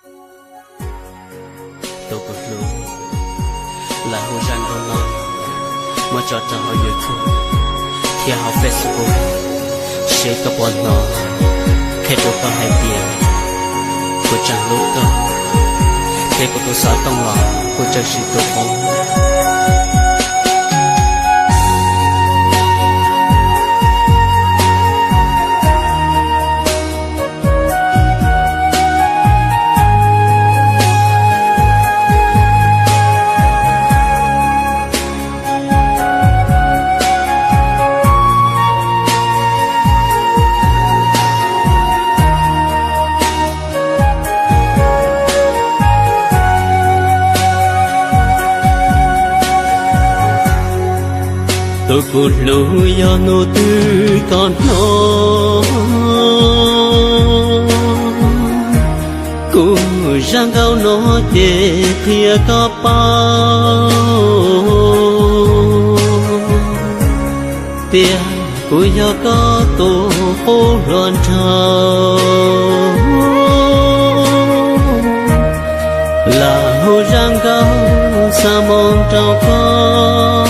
Tus kuv hlub, lawv hu zaj nkauj no muab tso rau hauv YouTube thiab hauv Facebook, seb koj puas hnov, qhia rau koj hais tias kuv tseem hlub koj, thiab kuv tus xov tooj los kuv tseem siv tus poob. Tus kuv hlub, yog hnub twg koj hnov kuv zaj nkauj no ces qhia koj paub tias kuv yog koj tus qub hluas nraug. Lawv hu zaj nkauj xa moo rau koj,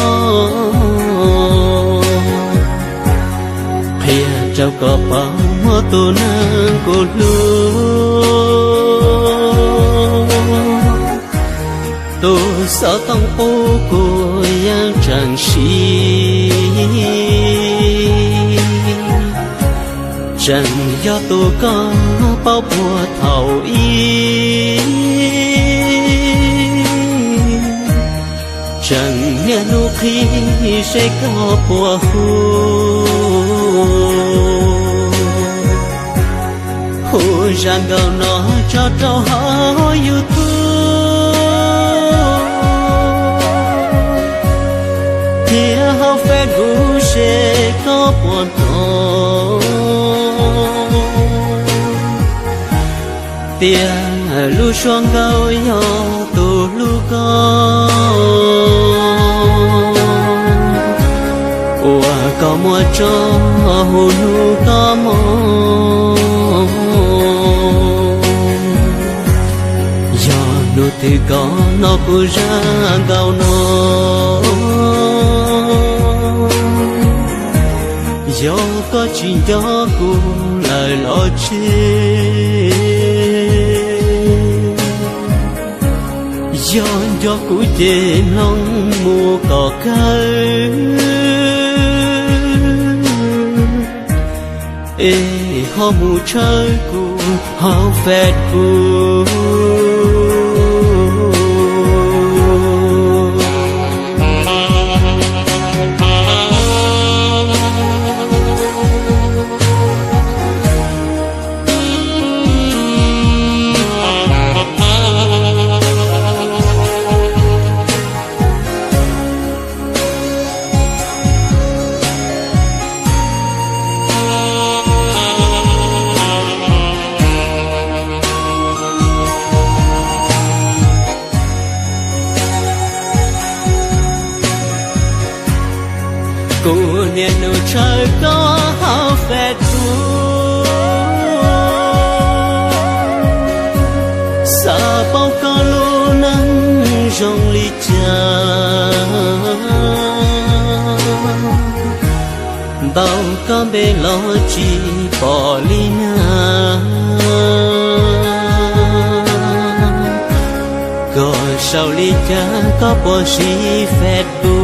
qhia rau koj paub tus neeg kuv hlub. Tus xov tooj qub kuv yeej tseem siv, tseem yog tus koj paub puag thaum ub. Tseem niaj hnub qhib seb koj puas hu, hu zaj nkauj no tso rau hauv YouTube thiab hauv Facebook seb koj puas hnov tias lub suab nkauj yog tus hlub koj, uas koj muab tso hu hnub koj mus. Yog hnub twg koj hnov kuv zaj nkauj no, yog koj tsis nco kuv lawm los tseg, yog nco kuv ces mloog mus kom kawg, es ho mus tshawb kuv hauv Facebook. Kuv niaj hnub tshawb koj hauv Facebook, xav paub koj lub neej zoo li cas, ntaus koj npe los tsis pom li na. Koj sau li cas, koj puas siv Facebook?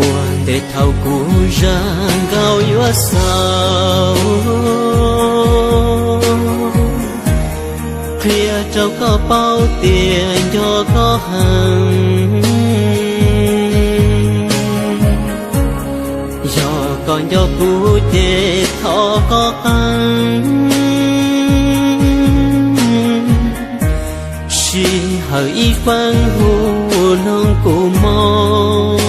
Ua ntej thaum kuv zaj nkauj yuav xaus, qhia rau koj paub tias nco koj heev. Yog koj nco kuv ces thov koj qee sij hawm ib feeb hu noog kuv moo.